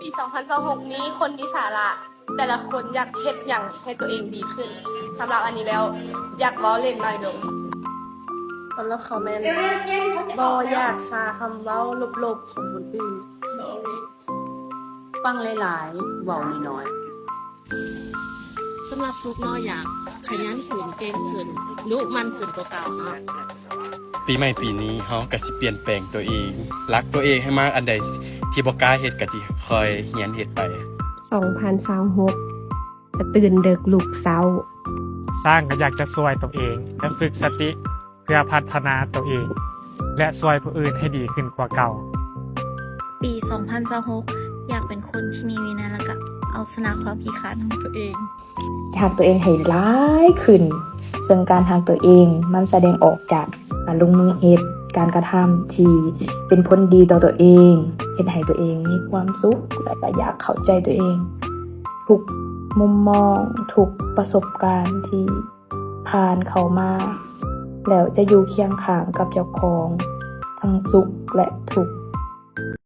ປີສອງພັນຊາວຫົກນີ້ຄົນມີສາລະ ແຕ່ລະຄົນຢາກເຮັດຫຍັງໃຫ້ຕົວເອງດີຂຶ້ນ. ສຳລັບອັນນີ້ແລ້ວ ຢາກເວົ້າເລ່ນໜ້ອຍໜຶ່ງ. ສຳລັບເຂົາແມ່ນ ບໍ່ຢາກຊາຄຳເວົ້າລົບໆຂອງຄົນອື່ນ. ຟັງຫຼາຍໆ ເວົ້າໜ້ອຍໆ. ສຳລັບສຸກເນາະ ຢາກຂະຫຍັນຂຶ້ນ ເກັ່ງຂຶ້ນ ດຸໝັ່ນຂຶ້ນກວ່າເກົ່າເນາະ. ປີໃໝ່ປີນີ້ເຮົາກະຊິປ່ຽນແປງຕົວເອງ ລັກຕົວເອງໃຫ້ມາກ. ອັນໃດທີ່ບໍ່ກ້າເຮັດກະຊິຄ່ອຍຮຽນເຮັດໄປ. ສອງພັນຊາວຫົກ ຈະຕື່ນເດິກລຸກເຊົ້າ. ຊ້າງກະຢາກຈະຊ່ວຍຕົວເອງ ຈະຝຶກສະຕິ ເພື່ອພັດທະນາຕົວເອງ ແລະ ຊ່ວຍຜູ້ອື່ນໃຫ້ດີຂຶ້ນກວ່າເກົ່າ. ປີສອງພັນຊາວຫົກ ຢາກເປັນຄົນທີ່ມີວິໄນ ແລະ ກະເອົາຊະນະຄວາມຂີ້ຄ້ານຂອງຕົວເອງ. ຮັກຕົວເອງໃຫ້ຫຼາຍຂຶ້ນ ເຊິ່ງການຮັກຕົວເອງມັນສະແດງອອກຈາກການລົງມືເຮັດ, ການກະທຳທີ່ເປັນຜົນດີຕໍ່ຕົວເອງ ເຮັດໃຫ້ຕົວເອງມີຄວາມສຸກ ແລະ ກະຢາກເຂົ້າໃຈຕົວເອງ. ທຸກມຸມມອງ ທຸກປະສົບການທີ່ຜ່ານເຂົ້າມາ ແລ້ວຈະຢູ່ຄຽງຂ້າງກັບເຈົ້າຂອງ ທັງສຸກ ແລະ ທຸກ.